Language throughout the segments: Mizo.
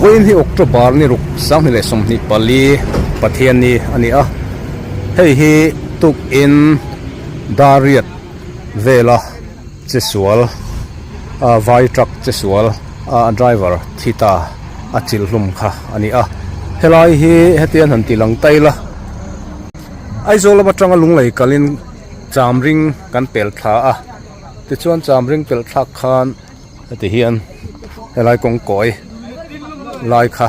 Vawiin hi October ni ruk 2024 Pathianni a ni a, hei hi tukin Dariat vela che sual a vai truck che sual a driver thi ta a chilh hlum kha a ni a, helai hi hetiang han ti lang tail a, Aizawl lam atanga lunglei kalin chamring kan pel thla a, tichuan chamring pelh thlak khan heti hian helai kawng kawi lai kha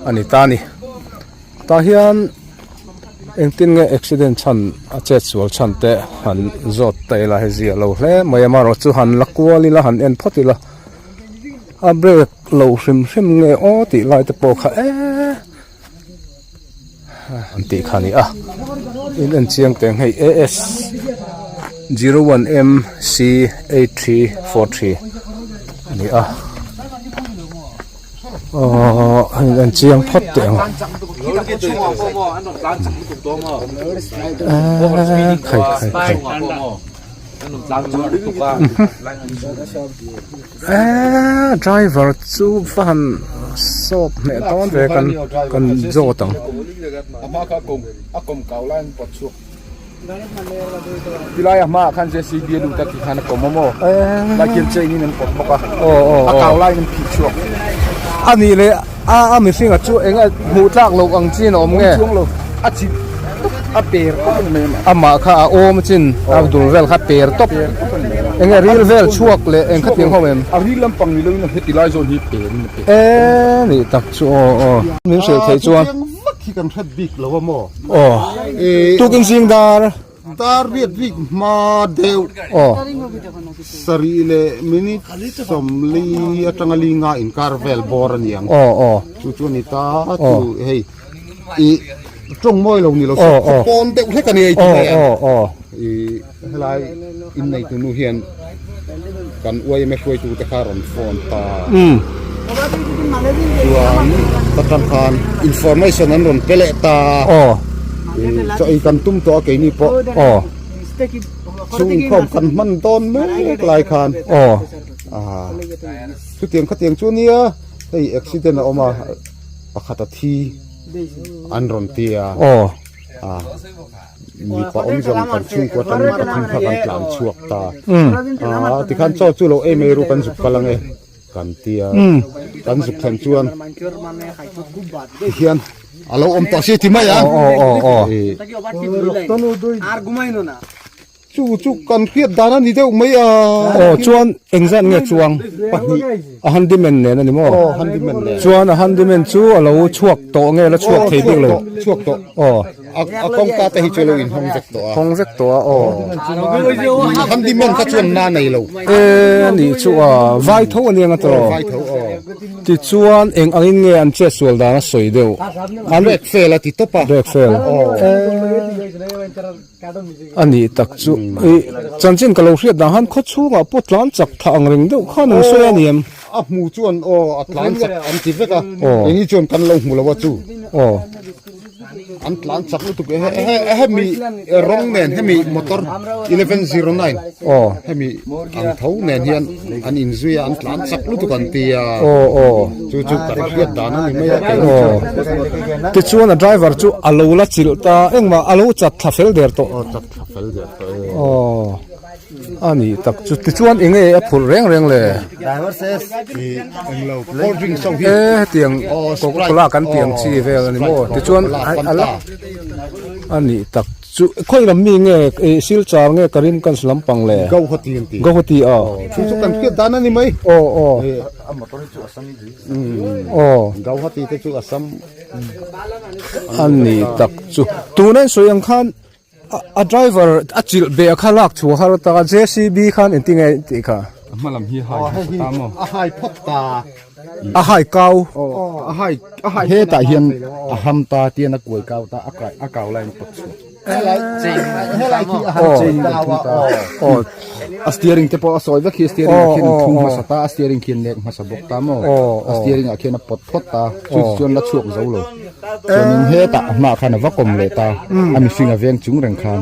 a ni ta a ni tah hian engtin nge accident chhan a chet sual chhan te han zawt ta ila hei zia lo hle mai a amaherawh chu han la kual ila han en phawt ila a brake lo hrim hrim nge aw tih lai te pawh kha eee. An tih kha a ni a in en chiang teng hei as 01 mc 8343 a ni a aww a in en chiang phawt teh ang eee khai khai khai Eee driver chu va han sawp hneh dawn ve kan kan zawt ang. A nih leh a a mihring a chu eng a hmuh tlak loh ang chin a awm nge? Amah kha a awm chin a dul vel kha per tawp. Enge ril vel chhuak leh eng khatiang ho em? A ril lampang ni loin heti lai zawn hi per in a pe. E nih tak chu aw aw. Min hrilh theih chuan. Chiang vak hi kan hret bik lo a maw? Aw. Tukin zing dar. Dar riat rik hma deuh. Aw. Sarih leh minute 40 atanga li nga inkar vel bawr a ni ang. Aw aw. Chu chu a ni ta chu hei. I tawng mawi lo ni lo se khaw pawn deuh hlek a ni ei ti mai a. I helai inneitu nu hian kan uaim hruaitu te kha rawn phone ta. Chuan ka tang khan information an rawn pe leh ta. Chaw ei kan tum tawh a keini pawh. Chhungkhawm kan hman dawn mek lai khan. Chutiang khatiang chu ania hei accident a awm a. Pakhat a thi an rawn ti a, mipa awm zawng kan chhungkua atangin pathum kha kan tlan chhuak ta. Tikhan chaw chu lo ei mai ru kan zuk kal ange kan ti a, kan zuk thlen chuan tihian a lo awm tawh si ti mai a. Chu chu kan hriat dan a ni deuh mai a. Aw chuan engzat nge chuang? Pahnih. A handyman nen a ni maw? Aw handyman nen. Chuan a handyman chu a lo chhuak tawh nge la chhuak thei bik lo? Chhuak tawh. Aw. A kawngka te hi chu a lo inhawng vek tawh a. Hawng vek tawh a aw. Handyman kha chuan na nei lo. E a nih chu a vai tho a nia tawh. Vai tho aw. Tichuan eng angin nge an chet sual dan a sawi deuh? An brake fail a ti tawp a. Brake fail. Aw. A nih tak chu i chanchin ka lo hriat dan han khaw chhungah pawh tlan chak thah ang reng deuh khan an sawi a ni em? A hmu chuan aw a tlan chak an ti vek a, engni chuan kan lo hmu lo a chu. Aw. An tlan chak lutuk e hemi rawng nen hemi motor 1109 aw hemi ang tho nen hian an inzui a an tlan chak lutuk an ti a. Aw aw. Chu chu kan hriat dan a ni mai a keini chuan. Tichuan a driver chu a lo la chilh ta engmah a lo chat thla fel der tawh. Aw chat thla fel der tawh e. Aw a ni tak chu tichuan eng nge a phurh reng reng le? Driver says i englo cold drinks ho hi. E hetiang coca cola kan tih ang chi vel a ni maw tichuan a la a ni tak chu khawi lam mi nge i silchar nge karimganj lampang le? Gauhati an ti. Gauhati a. Chu chu kan hriat dan a ni mai. Aw aw. A motor hi chu Assam Aw. Gauhati te chu Assam a ni tak chu. Tuna in sawi ang khan a driver a chilh beh a kha lak chhuah har ta JCB khan engtin nge tih kha? A hma lam hi a hai hmasa ta maw? A hai phawt ta. A hai kau. A hai a hai hetah hian a ham ta tian a kuai kau ta a kai a kau laiin pawt chhuak. A steering te pawh a sawi vek hi steering ah khian thung hmasa ta a steering khian lek hmasa bawk ta maw a steering ah khian a pawt phawt ta chu chuan la chhuak zo lo. Chuanin hetah a hmaah khan a va kawm leh ta a mihring a veng chung reng khan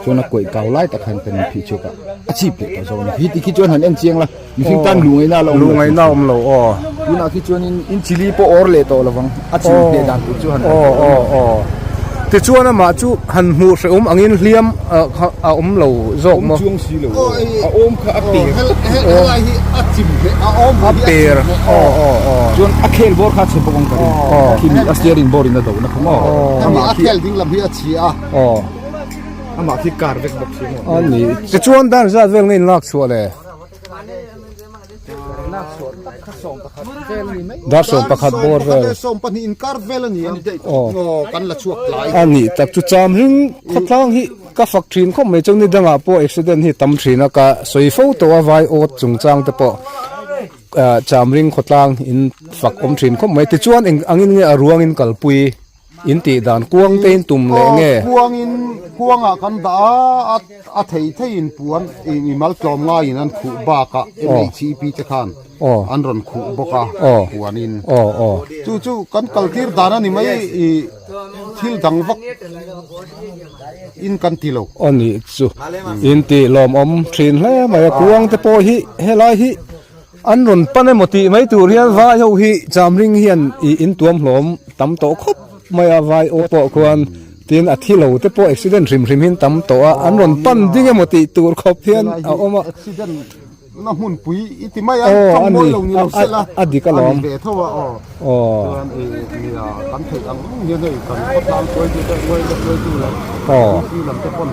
chuan a kuaih kau lai tak khan kan inphih chhuak a a chip leh tawh zawk a ni. Hi tikhi chuan han en chiang la mihring tan lu ngaihna a la awm lo. Lu ngaihna a awm lo aw. Tunah khi chuanin in chili pawh awr leh tawh lovang a chim hneh dan tur chu han Aw aw aw. Tichuan amah chu han hmuh hrehawm angin hliam a awm lo zawk maw? Awm chuang si lo aw. A awm kha a per. Helai hi a chim hle a awm a per. Aw aw aw. Chuan a khel bawr kha a chhe bawk ang ka ring. Aw. Khi mi a steering board in a do na kha maw? Amah a khel ding lam hi a chhia a. Aw. Amah khi kar vek bawk si maw? A ni. Tichuan dan zat vel nge in lak chhuah le? Dar 11 bawr vel. 12 inkar vel a ni a. Aw. Kan la chhuak tlai. A nih tak chu cham hring khawtlang hi ka fak thin khawp mai chuan ni dangah pawh accident hi tam thin a ka sawi fo tawh a vai awt chungchang te pawh cham ring khawtlang in fak awm thin khawp mai tichuan eng angin nge a ruangin kalpui. In tih dan kuang te in tum leh nge? Kuangin kuangah kan dah a, a thei theiin puan i mal tlawm ngaiin an khuh bakah MHEP te khan an rawn khuh bawk a puanin. Chu chu kan kaltir dan a ni mai i thil dang vak in kan ti lo. Aw nih chu in tih lawmawm thin hle mai a, kuang te pawh hi helai hi An rawn pan emaw tih mai tur hian vai ho hi chamring hian ih in tuam hlawm tam tawh khawp mai a, vai aw pawh khuan tin a thi lo te pawh accident hrim hrim hin tam tawh a, an rawn pan ding emaw tih tur khawp hian a awm a. Accident na hmunpui i ti mai a, tawng mawi lo ni lo se la, a dik alawm. A ni ve tho a aw. Chuan ih nia kan theih ang ang hian hei kan khawtlang hruaitu te hruai te hruaitu leh DC lam te pawn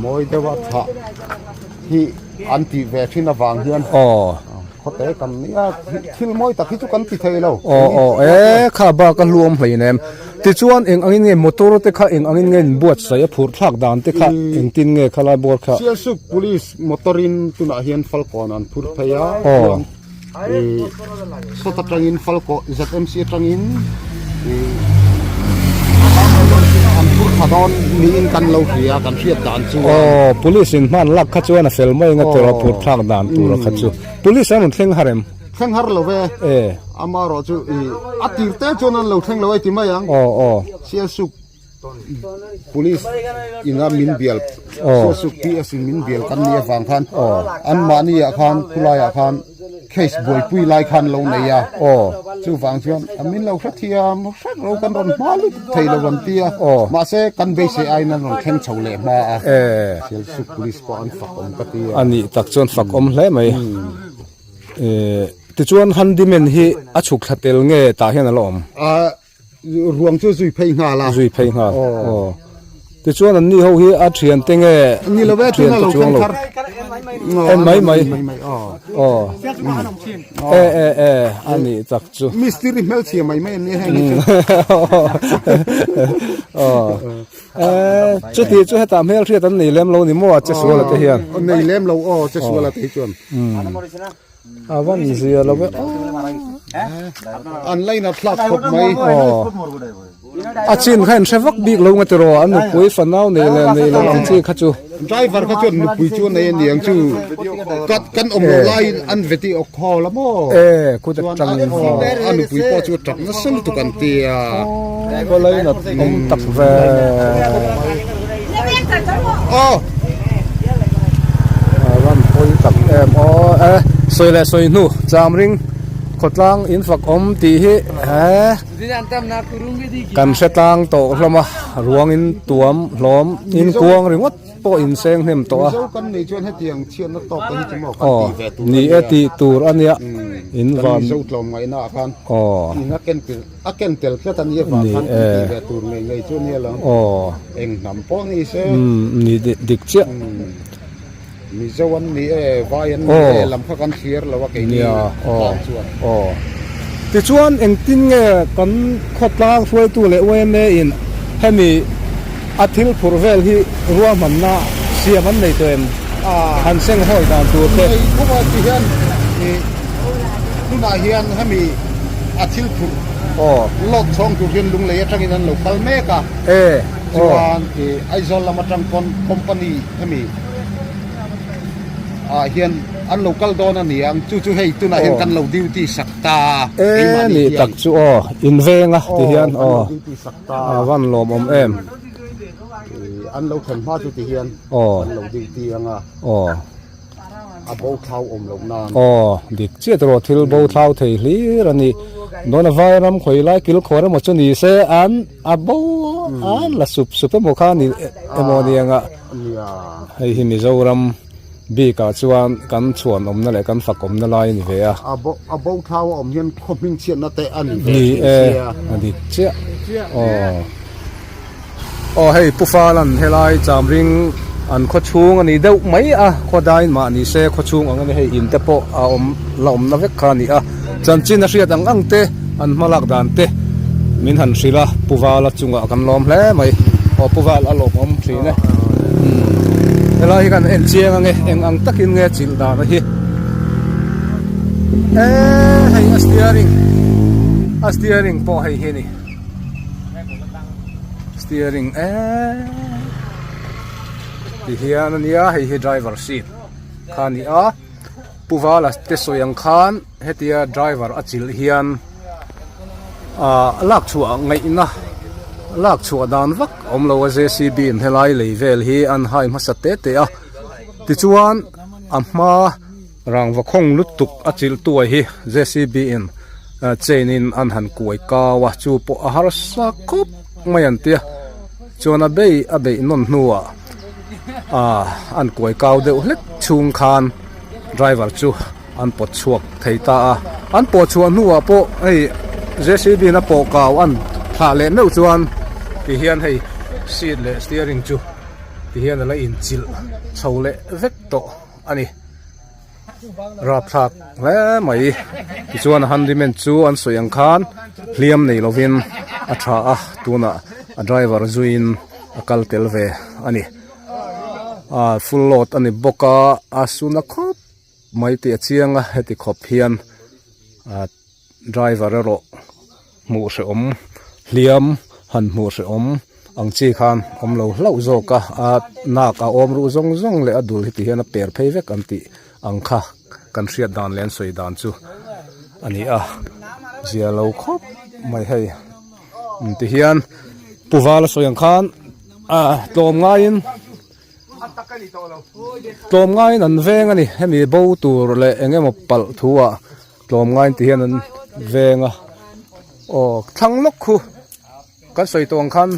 mawi deuh a thlah hi An tih ve thin avang hian khawte kan nia thil mawi tak hi chu kan ti thei lo. Aw aw e kha bak a hluam hlein em. Tichuan eng angin nge motor te kha eng angin nge in buatsaih a phurh thlak dan te kha engtin nge khalai bawr kha. Sialsuk police motor in tunah hian Falkawn an phur phei a chuan ih sawt atangin Falkawn ZMC atangin ih an phur tha dawn niin kan lo hria kan hriat dan chu a. Aw police in hman lak kha chuan a fel mai anga tur a phur thlak dan tur a kha chu police an rawn thleng har em? Thleng har lo ve. E. Amaherawh chu ih a tir te chuan an lo thleng lo a ti mai ang. Aw aw. Sialsuk Police ina min bial Sialsuk PS in min bial kan nih avang khan anmahni ah khan khulaiah khan case buaipui lai khan lo nei a chuvang chuan a min lo hrethiam hrek lo kan rawn hma lutuk thei lo an ti a mahse kan beisei aiin an rawn thleng chho leh hma a Sialsuk Police pawh an fak awm ka ti a. A nih tak chuan fak awm hle mai. Tichuan handyman hi a chhuk thla tel nge tah hian a la awm? Ruang chu zui phei nghal a. Zui phei nghal. Aw. Tichuan an ni ho hi a thian te nge Ni lo ve thian te chuang lo. En mai mai. Aw. E e e a ni tak chu. Mistiri hmelchhia mai mai an ni heng hi chu. Aw. E chuti chu hetah hmelhriat an nei lem lo ni maw a che suala te hian. Nei lem lo aw che suala te hi chuan. A van zia lo ve aw. An line a thlak khawp mai. Aw. A chin kha in hre vak bik lo nga tiraw an nupui fanau nei leh nei lo ang chi kha chu. Driver kha chuan nupui chu a nei a niang chu kat kan awm loh laiin an veti awk haw la maw. E khuta tangin. A nupui pawh chu a tap nasa lutuk an ti a. Aw line a awm tak ve. Aw. A van pawi tak em aw e sawi leh sawi hnu cham ring khawtlang in fak awm tih hi he kan hre tlang tawh hlawm a ruang in tuam hlawm in kuang ringawt pawh in seng hnem tawh a aw ni e tih tur a nia in van aw. A ken tel tlat a nia vang khan kan tih ve tur ngei ngei chu a nia lo. Aw. Eng hnam pawh ni se. Umm ni dik chiah. Mizo an ni e, vai an ni e, lam kha kan thlir lo a keini tlang chuan. Aw. Tichuan engtin nge kan khawtlang hruaitu leh YMA in hemi a thil phurh vel hi ruahmanna siam an nei tawh em? Han seng hawi dan tur te. Nei khawp a ti hian ih tunah hian hemi a thil phurh load chhawng tur hian lunglei atangin an lo kal mek a. Chuan ih Aizawl lam atang pawn company hemi. ah hian an lo kal dawn a ni ang chu chu hei tunah hian kan lo duty sak ta e ni tak chu aw in veng a ti hian aw a van lawm awm em an lo thlen hma chu ti hian an lo duty ang a aw a bo thlau awm loh nan. Aw, dik chiah tawh thil bo thlau thei hlir a ni. Dawn a vai ram khawi lai kil khuar emaw chu ni se an a bo an la sup sup emaw kha ni emaw ni anga hei hi Mizoram bikah chuan kan chhuan awmna leh kan fak awmna lai a ni ve a. A bo a bo thlau a awm hian khaw hming chhiatna te a ni ve Ni e, a dik chiah. Aw. Aw hei Pu Falan helai Chamring an khaw chhung a ni deuh mai a, khaw dain mah ni se khaw chhung ang a ni hei in te pawh a awm la awmna vek kha a ni a, chanchin a hriat ang ang te an hma lak dan te min han hrilh a, Pu Vala chungah kan lawm hle mai, aw Pu Val a lawmawm thin e, helai hi kan en chiang ang e, eng ang takin nge chilh dan a hi e hei a steering a steering pawh hei hi a ni. Steering eee ti hian a nia hei hi driver seat kha a ni a Pu Vala te sawi ang khan hetia driver a chilh hian ah lak chhuah ngaihna lak chhuah dan vak a awm lo a J C B in helai lei vel hi an hai hmasa te te a tichuan a hma. Rangva khawng lutuk a chilh tuai hi JCB in chain in an han kuai kau a chu pawh a harsa khawp mai an tia chuan a bei a beih nawn hnuah ah an kuai kau deuh hlek chhung khan driver chu an pawt chhuak thei ta a an pawh chhuah hnuah pawh hei JCB in a pawh kau an thlah leh meuh chuan ti hian hei seat leh steering chu ti hian a la inchilh chho leh vek tawh. a ni rapthlak hle mai tichuan a handyman chu an sawi ang khan hliam nei lovin a tha a tunah a driver zuiin a kal tel ve a ni ah full load a ni bawk a a suna khawp mai tih a chiang a heti khawp hian ah driver erawh hmuh hrehawm hliam han hmuh hrehawm ang chi khan awm lo hlauh zawk a a nak a awm ruh zawng zawng leh a dul hi ti hian a per phei vek an tih ang kha kan hriat dan leh an sawi dan chu a ni a zia lo khawp mai hei ti hian Pu Vala sawi ang khan ah tlawm ngaiin tlawm ngaiin an veng a ni hemi bo tur leh eng emaw palh thu ah. Tlawmngai tih hian an veng a aw thlang lawk khu kan sawi tawh ang khan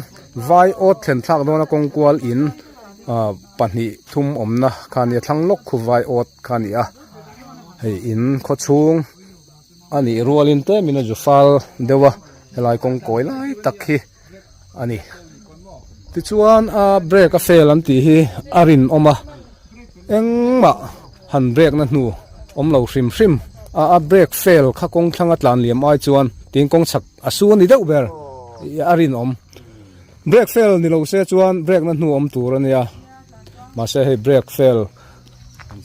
vai awt thlen thlak dawn a kawng kual in ah pahnih thum awmna kha a nia thlang lawk khu vai awt kha a ni a hei in khaw chhung a nih rualin tlemin a zu fal deuh a helai kawng kawi lai tak hi a ni tichuan a brake a fail an tih hi a rinawm a engmah han brake na hnu awm lo hrim hrim a a brake fail kha kawng thlanga tlan liam ai chuan tin kawng chhak a su a ni deuh ber a rinawm brake fail ni lo se chuan brake na hnu awm tur a nia mahse hei brake fail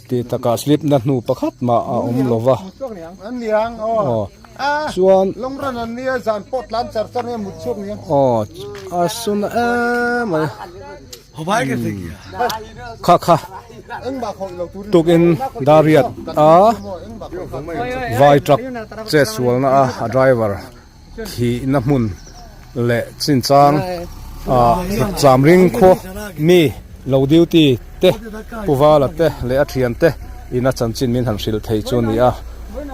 Tih takah slip na hnu pakhat mah a awm lo va. Aw chuan aw a sun em mai kha kha tukin dariat a vai truck chet sualna a a driver thihna hmun leh chinchang ah Chamring khaw mi lo duty te Pu Vala te leh a thian te ina chanchin min han hrilh thei chu a ni a,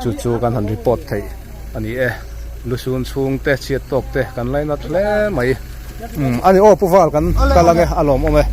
chu chu kan han report theih a ni e. Lusun chhung te chhiat tawk te kan lainat hle mai. Umm a ni aw Pu Val kan kal ange a lawmawm e.